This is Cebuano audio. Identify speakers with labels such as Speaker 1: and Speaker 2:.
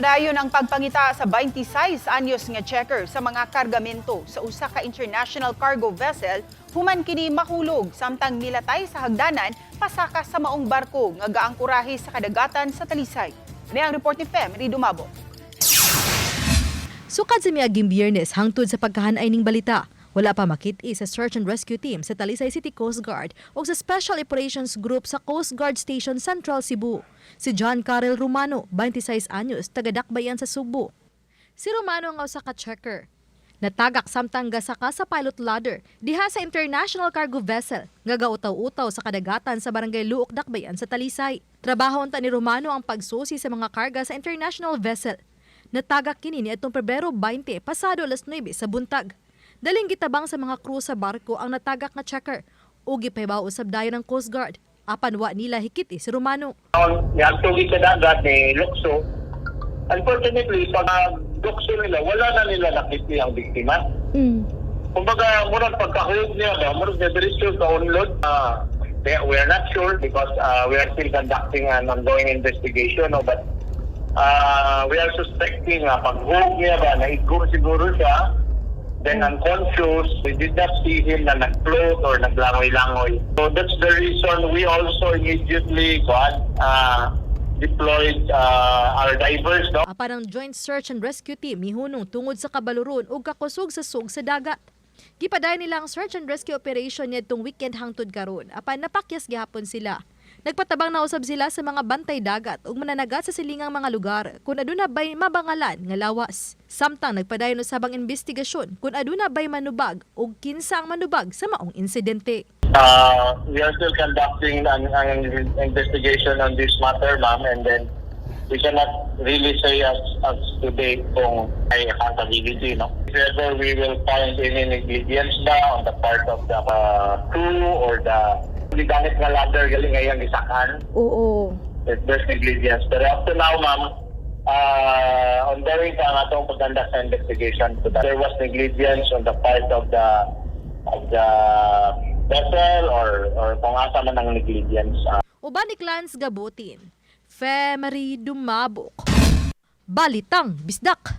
Speaker 1: Padayon ang pagpangita sa 26 anyos nga checker sa mga kargamento sa usa ka international cargo vessel human kini mahulog samtang nilatay sa hagdanan pasaka sa maong barko nga gaangkorahe sa kadagatan sa Talisay. Ani ang report ni Fem Dumabo.
Speaker 2: Sukad sa miaging Biyernes hangtod sa pagkahanay ning balita, wala pa makit-i sa search and rescue team sa Talisay City Coast Guard o sa Special Operations Group sa Coast Guard Station Central Cebu. Si John Karel Romano, 26 anyos, taga Dakbayan sa Sugbo. Si Romano nga usa ka checker. Natagak samtang gasaka sa pilot ladder diha sa international cargo vessel nga gautaw-utaw sa kadagatan sa Barangay Luok, Dakbayan sa Talisay. Trabaho unta ni Romano ang pagsusi sa mga karga sa international vessel. Natagak kini niadtong Pebrero 20 pasado alas 9 sa buntag. Daling gitabang sa mga crew sa barko ang natagak nga checker ug gipahibaw usab dayon ng Coast Guard. Apan wa nila hikit si Romano.
Speaker 3: On niadto sa dagat ni lukso. Unfortunately, pag lukso nila, wala na nila nakita ang biktima. Kumbaga, murag pagkahulog niya ba, murag na diretso sa unlod. We are not sure because we are still conducting an ongoing investigation, no? But we are suspecting paghulog niya ba, naigo siguro siya, then unconscious, we did not see him na nag-float or naglangoy-langoy. So that's the reason we also immediately got deployed our divers, no?
Speaker 2: Apan ang Joint Search and Rescue Team mihunong tungod sa kabaluron ug kakusog sa sug sa dagat. Gipadayon nila ang search and rescue operation niadtong weekend hangtod karon apan napakyas gihapon sila. Nagpatabang na usab sila sa mga bantay dagat ug mananagat sa silingang mga lugar kung aduna bay mabangalan nga lawas. Samtang nagpadayon usab ang investigasyon kung aduna bay manubag ug kinsa ang manubag sa maong insidente.
Speaker 3: We are still conducting an investigation on this matter, ma'am, and then we cannot really say as to date kung may accountability, no? If ever we will find any negligence ba on the part of the crew or the gigamit nga ladder galing ngayon gisakan, if there's negligence. Pero up to now, ma'am, ongoing pa ang atong pag-conduct sa investigation. So that there was negligence on the part of the vessel or kung asa man ang negligence.
Speaker 2: Uban ni Clans Gabutin, Femery Dumabok. Balitang Bisdak.